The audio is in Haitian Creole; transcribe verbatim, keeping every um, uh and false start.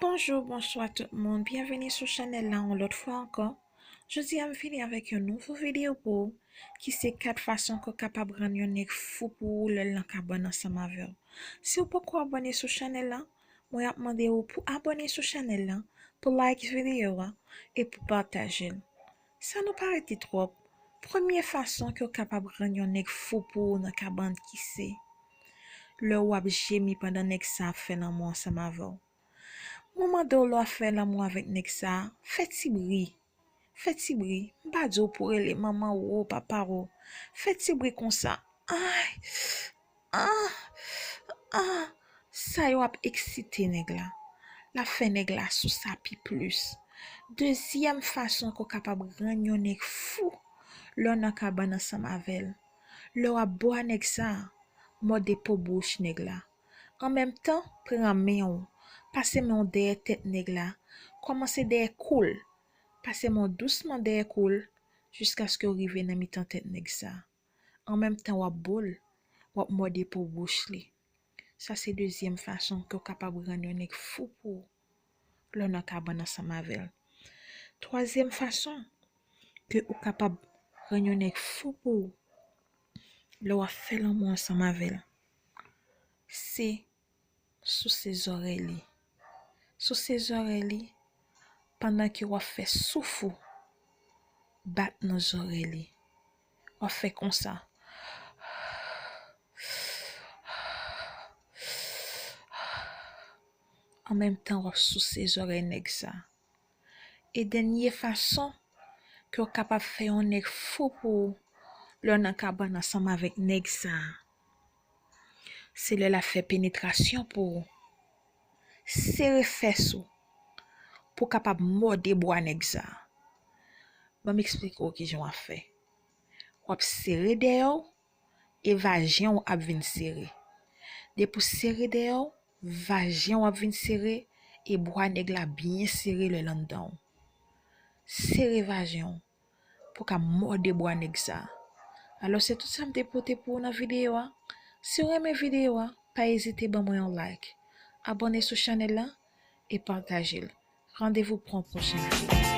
Bonjou, bonswa tout moun, byenvini sou chanèl la yon lòt fwa ankò. Jodi a m vini avèk yon nouvo videyo pou ou, ki se kat fason ke w kapab rann yon nèg fou pou ou lè l nan kabann ansanm avè w. Si w poko abòne sou chanèl la, mwen ap mande w pou abòne sou chanèl la, pou like videyo a e pou pataje l. San nou pa rete twòp, premye fason ke w kapab rann yon nèg fou pou ou nan kabann ki se lè w ap jemi pandan nèg sa ap fè lanmou ansanm avè w. Mwen mande w lè w ap fè lanmou avèk nèg sa, fè ti bri. Fè ti bri. M pa di w pou w rele manman w ou papa w. Fè ti bri konsa. Ay! Ah! Ah! Sa yo ap eksite nèg la. L ap fè nèg la souse pi plis. Dezyèm fason ke w kapab rann yon nèg fou lè w nan kabann ansanm avè l. Lè w ap bwa nèg sa, mòde po bouch nèg la. An menm tan, pran men w, pase men w dèyè tèt nèg la, kòmanse dèyè kou l, pase men w dousman dèyè kou l, jiskaske w rive nan mitan tèt nèg sa. An menm tan w ap bo l, w ap mòde po bouch li. Sa se dezyèm fason ke w kapab rann yon nèg fou pou ou lè w nan kabann ansanm avè l. Twazyèm fason ke ou kapab rann yon nèg fou pou ou lè w ap fè lanmou ansanm avè l, se souse zòrèy li. Souse zòrèy li pandan ke w ap fè souf ou bat nan zòrèy li. W ap fè konsa. An menm tan, w ap souse zòrèy nèg sa. E dènye fason ke w kapab fè yon nèg fou pou ou lè w nan kabann ansanm avèk nèg sa, se lè l ap fè penetrasyon pou ou. Sere fès ou pou w kapab mòde bwa nèg sa. Ban m eksplike w kijan w ap fè. W ap sere dèyè w e vajen w ap vin sere. Depi w sere dèyè w, vajen w ap vin sere e bwa nèg la byen sere lè l anndan w. Sere vajen w pou w ka mòde bwa nèg sa. Alò, se tout sa m te pote pou ou nan videyo a. Si w renmen videyo a, pa ezite ban mwen yon like, abòne sou chanèl la e pataje l. Randevou pou yon pwochen videyo.